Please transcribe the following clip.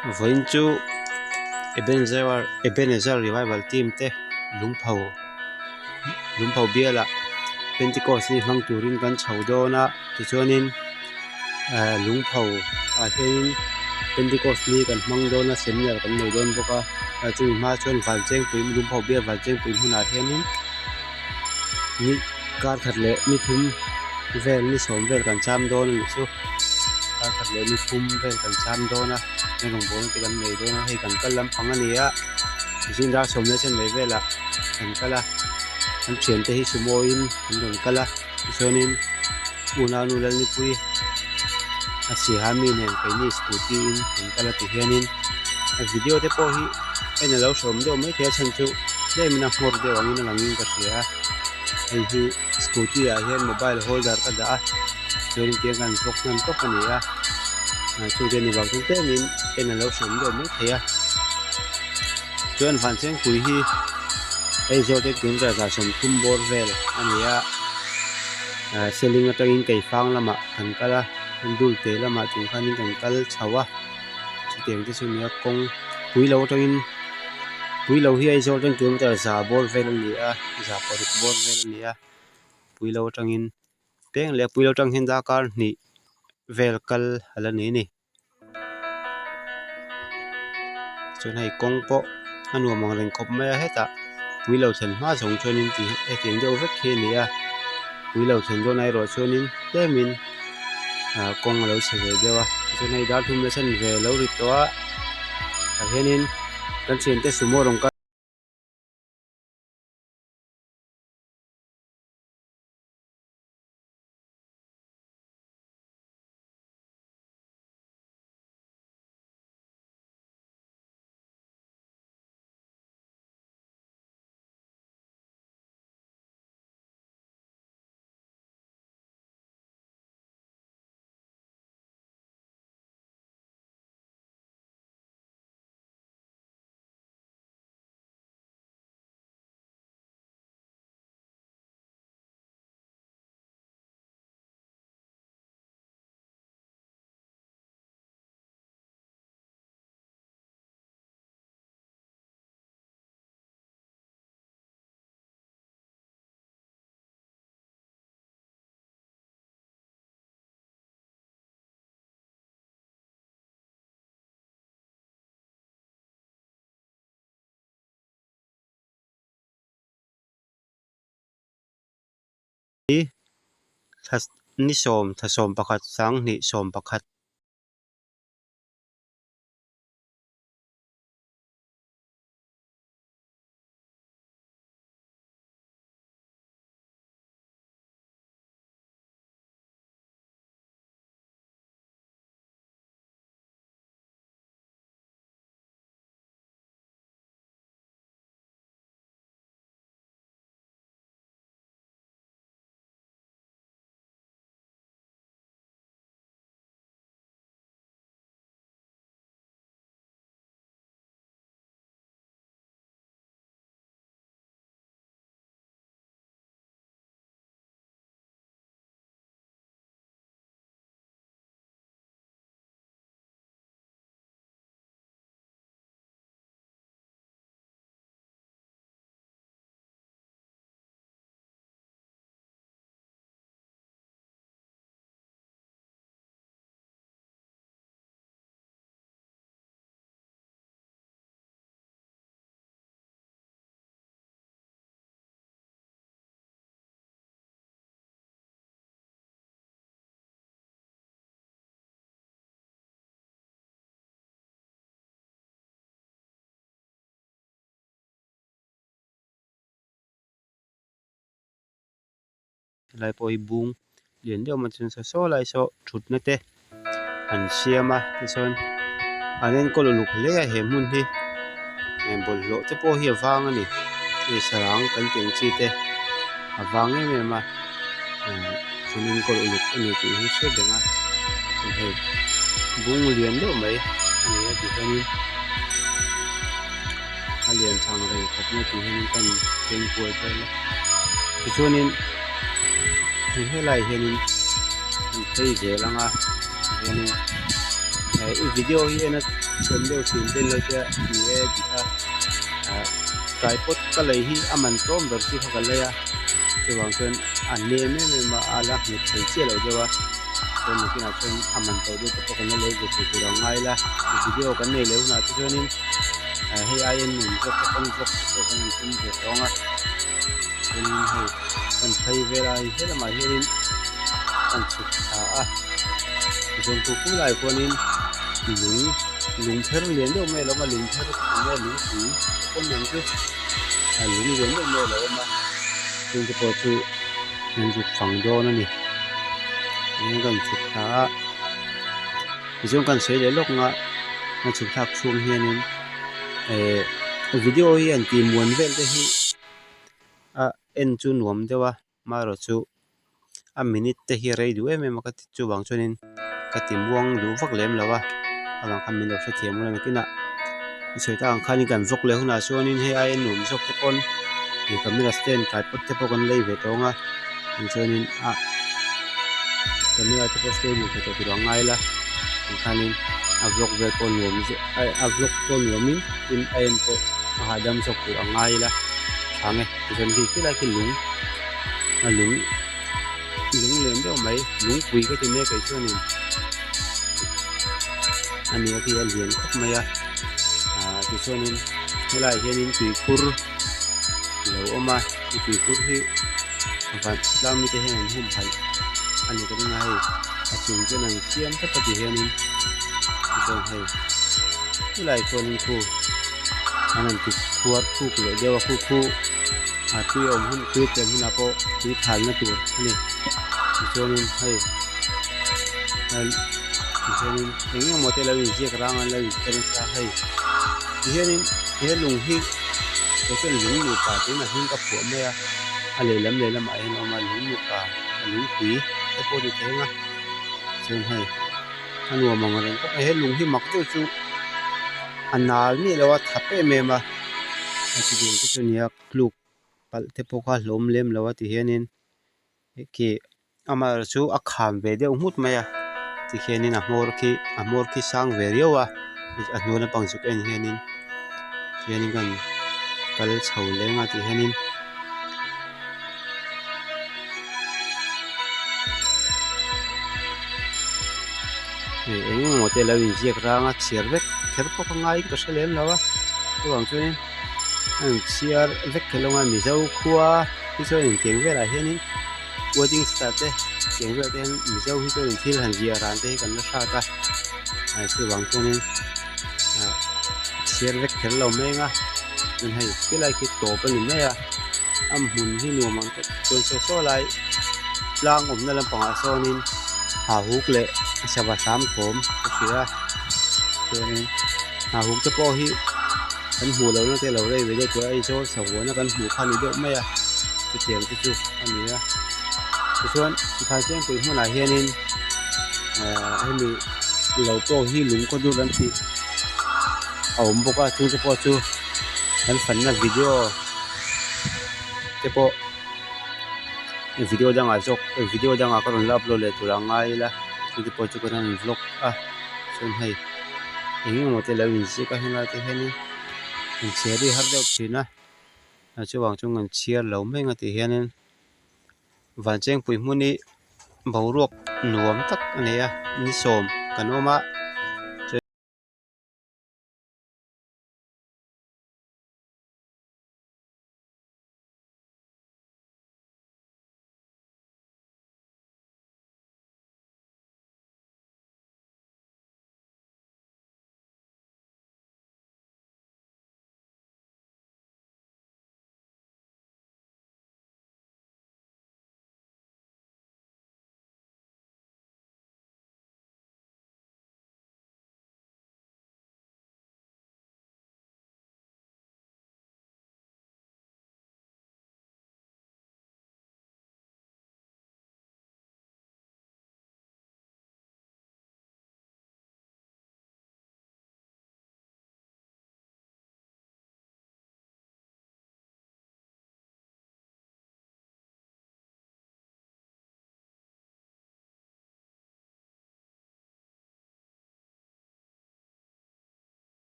Vawiin chu Ebenezer Ebenezer Revival team te lungpho lungpho bialah Pentecost ni hmang turin kan chho dawn a tichuanin ehh lungpho ah hianin Pentecost ni kan hmang dawn a seminar kan nei dawn bawk a chumi hma chuan Vanchengpui lungpho bial Vanchengpui hmunah hianin ni kar khat leh ni thum vel ni sawm vel kan cham dawn a nih chu kar khat leh ni thum vel kan cham dawn a rawngbawlna te kan nei dawn a hei kan kal lampang a ni a zing dar sawm leh chanve velah kan kal a kan thiante hi sumo in an rawn kal a tichuanin unaunu Lalnipui a siaha mi nen keini scooty in kan kal a tihianin a video te pawh hi en alo hreawm deuh maithei a chhan chu tlemin a nghawr deuh angin a langin ka hria a hei hi scooty ah hian mobile holder ka dah a chuanin tiang kan vlog hman tawp a ni a chu te ni vang chu tlemin en alo hreawm deuh maithei a chuan Vanchengpui hi Aizawl te kilometer za sawmthum bawr vel a ni a ah Seling atangin Keifang lamah kan kal a Dulte lamah chung khanin kan kal chho a chutiang te chu a ni a kawng pui lo atangin pui lo hi Aizawl atang kilometer za bawr vel a ni a za paruk bawr vel a ni a pui lo atangin peng leh pui lo atang hian darkar hnih vel kal a la ni a ni. Chuan hei kawng pawh a nuam ang reng khawp mai a hetah pui lo thlen hma zawng chuanin ti hetiang deuh vek hi a ni a pui lo thlen dawn erawh chuanin tlemin ah kawng a lo chhe ve deuh a tichuan hei dar thum leh chanve a lo ri tawh a tah hianin kan thiante sumo rawn kal. Thla ni sawm thla sawm pakhat sanghnih sawm pakhat. Helai pawh hi bung lian deuh mai chuan saw saw lai saw thutna te an siam a tichuan an enkawl uluk hle a he hmun hi eh bawlhhlawh te pawh hi a vang a ni hei sarang kan tih ang chi te a vang em em a eh an enkawl uluk a ni tih hi hriat reng a chuan hei bung lian deuh mai a ni a tihianin a lian chang rei khawp mai tih hianin kan keng kual vel a tichuanin hei helaiah hianin an phei zel ang a tihianin eh. I video hi en a chhem deuh thin te an lo tia ni e tih kha ah tripod ka lei hi a man tlawm ber chi kha ka lei a chuvang chuan a nem em em a a la nghet thei chiah lo deuh a chuan nakinah chuan a man to deuh te pawh kan la lei ve thei tur ang ngai ila video kan nei leh hunah te chuanin ah hei ai en nuam zawk te pawn vlog te pawh kan rawn tum ve tawh ang a chuanin hei kan phei vel a hei helamah hianin kan chhuk thla a tichuan khu khu lai khuanin lung lung pher lian deuh mai a lo awm a lung pher enge lungpui te pawn ang chu a lung lian deuh mai a lo awm a chung te pawh chu an zuk fang dawn a ni tihian kan chhuk thla a tichuan kan sawi leh lawk ang a kan chhuk thlak chhung hianin eh video hi an tih muan vel te hi a en chu nuam deuh a marawh chu a minute te hi a rei duh em em a ka ti chuvang chuanin ka ti muang duh vak lem lo a avang khan min lo hrethiam ula nakinah i sawi tak ang khanin kan vlog leh hunah chuanin hei aia nuam zawk te pawn ih camera stand tripod te pawh kan lei ve tawng a tichuanin ah camera te pawh stable thei tawh tur ang ngai ila tikhanin a vlog vel pawh nuam zawk a vlog pawh nuamin tin a en pawh a hahdam zawk tur ang ngai ila chhang e tichuan khi khilai khi lung a lung lung lian deuh mai lungpui ka ti mek ah chuanin a ni a khi a lian khawp mai a ah tichuanin helaiah hianin tuikhur a lo awm a tuikhur hi van tlang mite hian an humhalh a ni ka ring a hei a chung chuan an siam tlat a ti hianin tichuan hei helaiah chuanin khu an han ti khuar thuk leh deuh a khu khu a tui a awm hun tui a tlem hunah pawh tui thalna tur a ni tichuanin hei tichuanin eng eng emaw te lo inziak rang a an lo inchher nasa a hei tihianin he lung hi kei chuan lung nupa tiin a hming ka phuah mai a a lehlam lehlamah hian a awm a lung nupa lungpui te pawh a ni thei ang a chuan hei a nuam ang reng khawp mai he lung hi mak deuh chu a nal miah lo a thap em em a a chutiang te chu a ni a tluk palh te pawh kha a hlawm lem lo a ti hianin khi amaherawh chu a kham ve deuh nghut mai a tikhianin a hmawr khi a hmawr khi sang ve riau a a hnuai lampang chu ka en hianin tihianin kan kal chho leng a tihianin. Hei eng emaw te lo inziak rang a chhiar vek kher pawh ka ngaiin ka hre lem lo a chuvang chuanin a inchhiar vek kher lo a Mizo khua hi chuan intiang velah hianin wedding star te tiang velah te hian Mizo hi chuan thil han ziah ran te hi kan la hrat a ah chuvang chuanin ah chhiar vek kher lo mai ang a chuan hei khilai khi tawp a ni mai a a hmun hi nuam ang tak chuan saw saw lai tlang awmna lampangah sawnin hahuk leh sava hram thawm ka hria a chuanin hahuk te pawh hi kan hmuh lohna te lo rei ve deuh tur a Aizawl sahuana kan hmuh kha a ni deuh mai a chutiang te chu a ni a tichuan Vanchengpui hmunah hianin ahh hemi lo pawh hi lungkaw dur an tih a awm bawk a chung te pawh chu kan fanna video te pawh video dangah zawk video dangah ka rawn la upload leh tur ang ngai ila chu te pawh chu kan rawn vlog a chuan hei eng emaw te lo inziak a helai te hianin inchhiar hi a har deuh thin a chuvang chuan kan chhiar lo mai ang a tih hianin Vanchengpui hmun hi boruak nuam tak a nei a ni sawm kan awm a.